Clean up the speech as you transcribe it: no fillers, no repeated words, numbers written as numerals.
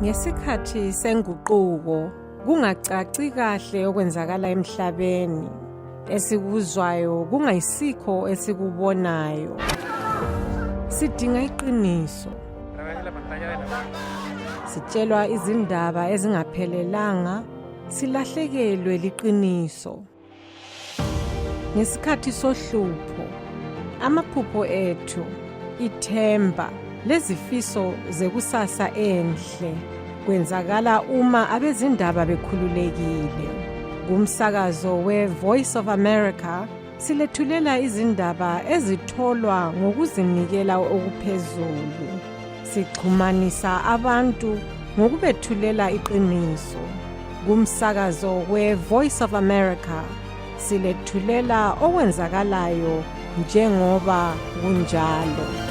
Ngesikhathi senguquko kungacaci kahle okwenzakala emhlabeni, esikuzwayo kungayisikho esikubonayo. Sidinga iqiniso. Sitshelwa izindaba ezingaphelelanga, silahlekelwe liqiniso. Ngesikhathi sohlupho, amaphupho ethu, ithemba lezifiso zekusasa enhle kwenzakala uma abezindaba bekhululekile. Kumsakazo we-Voice of America silethulela izindaba ezitholwa ngokuzinikela okuphezulu. Sixhumanisa abantu ngokubethulela iqiniso. Kumsakazo we-Voice of America silethulela okwenzakalayo njengoba kunjalo.